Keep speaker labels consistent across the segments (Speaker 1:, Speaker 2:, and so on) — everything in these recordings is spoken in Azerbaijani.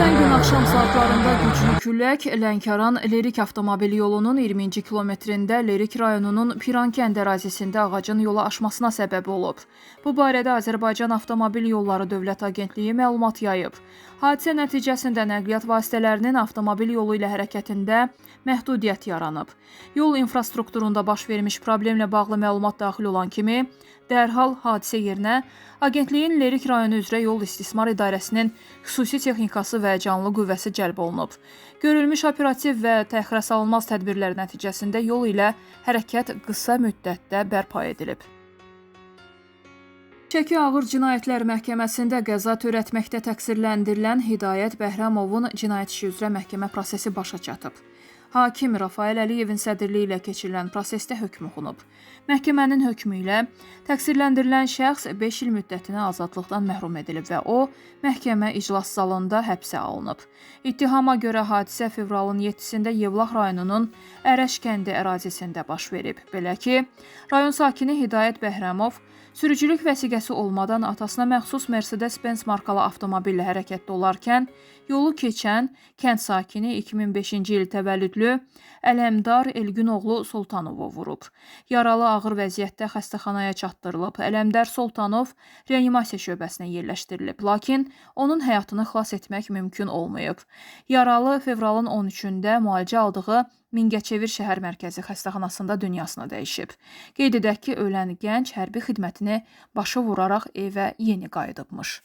Speaker 1: Ötən gün axşam saatlarında güclü külək Lənkəran Lerik avtomobil yolunun 20-ci kilometrində Lerik rayonunun Pirankənd ərazisində ağacın yola aşmasına səbəb olub. Bu barədə Azərbaycan Avtomobil Yolları Dövlət Agentliyi məlumat yayıb. Hadisə nəticəsində nəqliyyat vasitələrinin avtomobil yolu ilə hərəkətində məhdudiyyət yaranıb. Yol infrastrukturunda baş vermiş problemlə bağlı məlumat daxil olan kimi dərhal hadisə yerinə Agentliyin Lerik rayonu üzrə Yol İstismar İdarəsinin xüsusi texnikası və canlı qüvvəsi cəlb olunub. Görülmüş operativ və təxirəsalınmaz tədbirlər nəticəsində yol ilə hərəkət qısa müddətdə bərpa edilib. Şəki Ağır Cinayətlər Məhkəməsində qəza törətməkdə təqsirləndirilən Hidayət Bəhramovun cinayət işi üzrə məhkəmə prosesi başa çatıb. Hakim Rafael Əliyevin sədrliyi ilə keçirilən prosesdə hökm oxunub. Məhkəmənin hökmü ilə təqsirləndirilən şəxs 5 il müddətinə azadlıqdan məhrum edilib və o, məhkəmə iclas zalında həbsə alınıb. İttihama görə hadisə fevralın 7-sində Yevlax rayonunun Ərəş kəndi ərazisində baş verib. Belə ki, rayon sakini Hidayət Bəhramov sürücülük vəsiqəsi olmadan atasına məxsus Mercedes-Benz markalı avtomobillə hərəkətdə olarkən yolu keçən kənd sakini 2005-ci il təvəllüdlü Ələmdar Elgünoğlu Sultanovu vurub. Yaralı ağır vəziyyətdə xəstəxanaya çatdırılıb. Ələmdar Sultanov reanimasiya şöbəsinə yerləşdirilib, lakin onun həyatını xilas etmək mümkün olmayıb. Yaralı fevralın 13-də müalicə aldığı Mingəçevir şəhər mərkəzi xəstəxanasında dünyasını dəyişib. Qeyd edək ki, ölən gənc hərbi xidmətini başa vuraraq evə yeni qayıdıbmış.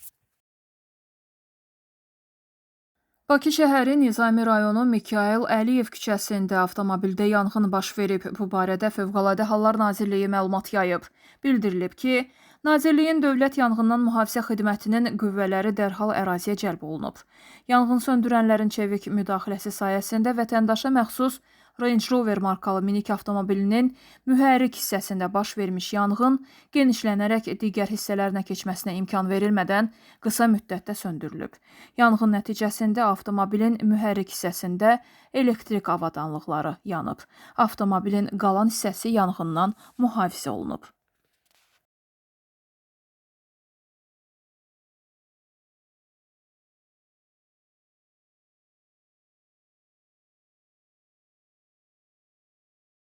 Speaker 1: Bakı şəhəri Nizami rayonu Mikayıl Əliyev küçəsində avtomobildə yanğın baş verib. Bu barədə Fövqəladə Hallar Nazirliyi məlumat yayıb. Bildirilib ki, Nazirliyin Dövlət Yanğından Mühafizə Xidmətinin qüvvələri dərhal əraziyə cəlb olunub. Yanğın söndürənlərin çevik müdaxiləsi sayəsində vətəndaşa məxsus Range Rover markalı minik avtomobilinin mühərrik hissəsində baş vermiş yanğın genişlənərək digər hissələrinə keçməsinə imkan verilmədən qısa müddətdə söndürülüb. Yanğın nəticəsində avtomobilin mühərrik hissəsində elektrik avadanlıqları yanıb. Avtomobilin qalan hissəsi yanğından mühafizə olunub.